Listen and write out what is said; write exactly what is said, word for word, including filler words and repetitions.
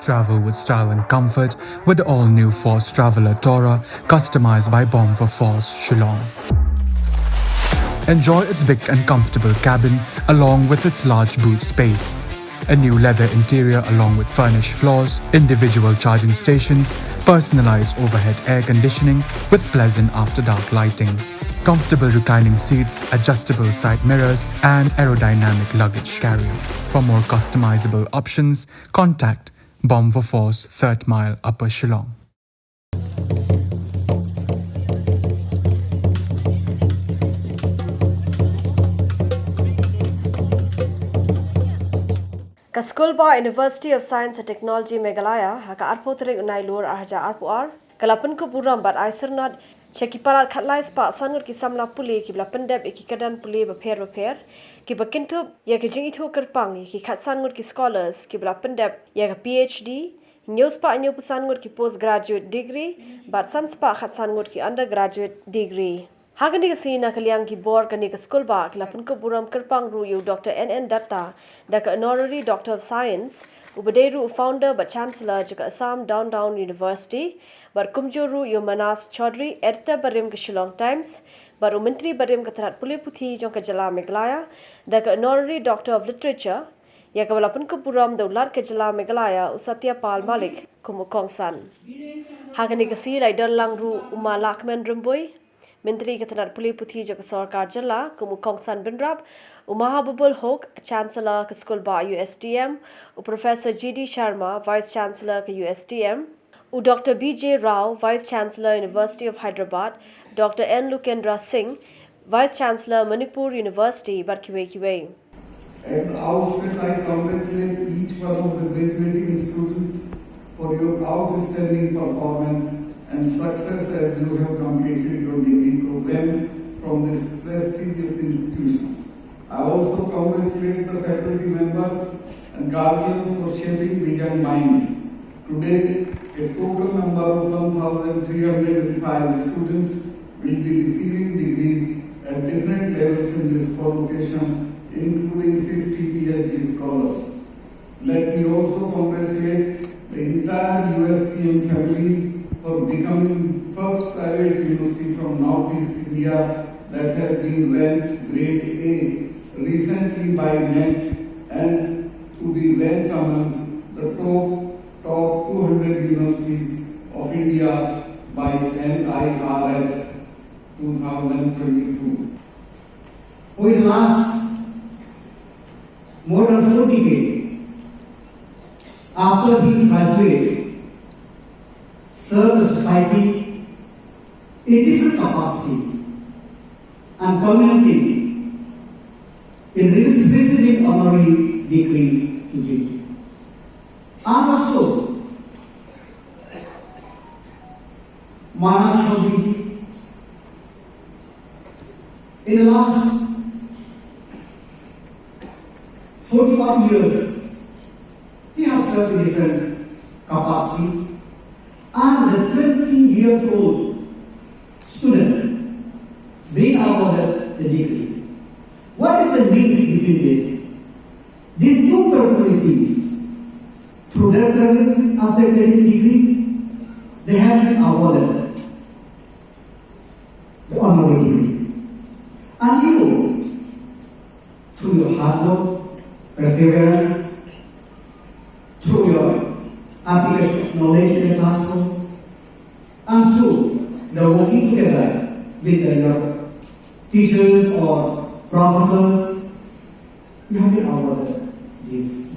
Travel with style and comfort with the all-new Force Traveler Tourer, customized by Bomb for Force, Shillong. Enjoy its big and comfortable cabin along with its large boot space. A new leather interior along with furnished floors, individual charging stations, personalized overhead air conditioning with pleasant after-dark lighting. Comfortable reclining seats, adjustable side mirrors, and aerodynamic luggage carrier. For more customizable options, contact Bomb for Force, Third Mile, Upper Shillong. Ka School Bah University of Science and Technology Meghalaya, ha ka arphew tarik u Nailur arhajar arphew ar, ka la pynkup burom bad ai syrnod sha ki palat khatlai spah san ngut ki samla pule kiba la pyndep ïa ki kyrdan pule bapher bapher, kiba kynthup ïa ka jingithuh kyrpang ïa ki khatsan ngut ki scholars kiba la pyndep ïa ka PhD, hynñiew spah hynñiewphew san ngut ki postgraduate degree, bad san spah khatsan ngut ki undergraduate degree. Ha kane ka sngi na ka liang ki bor kane ka School Bah ki la pynkup burom kyrpang ruh ïa u Doctor N N Dutta da ka Honorary Doctor of Science, uba dei ruh u founder bad Chancellor jong ka Assam Downtown University, bad kumjuh ruh ïa u Manas Chaudhry, Editor barim ka Shillong Times, bad u Myntri barim ka tnat pule puthi jong ka jylla Meghalaya da ka Honorary Doctor of Literature, ïa kaba la pynkup burom da u Lat ka jylla Meghalaya u Satya Pal Malik kum u kongsan. Ha kane ka sngi la ïadon lang ruh u Ma Lahkmen Rymbui, Myntri ka tnat pule puthi jong ka sorkar jylla, kum u kongsan bynrap, u Mahabubul Hoque, Chancellor ka School Bah U S T M, u Professor G D Sharma, Vice Chancellor ka U S T M, u Doctor B J Rao, Vice Chancellor, University of Hyderabad, Doctor N Lukendra Singh, Vice Chancellor, Manipur University, bad kiwei kiwei. At the outset, I congratulate each one of the graduating students for your outstanding performance and success as you have completed your degree program from this prestigious institution. I also congratulate the faculty members and guardians for shaping the young minds. Today, a total number of one thousand three hundred and five students will be receiving degrees at different levels in this convocation, including fifty PhD scholars. Let me also congratulate the entire U S T M family for becoming first private university from Northeast India that has been ranked grade A, recently by NET, and to be ranked amongst the top, top two hundred universities of India by N I R F two thousand twenty-two. For the last more than four decades, after being graduate, serve the society in different capacity and community in receiving honorary degree today. And also, Manas Chaudhry, in the last forty-one years, he has served in different capacity, and the twenty years old student being awarded the degree. What is the link between this? This new personality, through their services after getting degree, they have been awarded the honorary degree. And you, through your hard work, perseverance, through your application of knowledge in the classroom, and through the working together with the, your teachers or professors, you have been awarded this.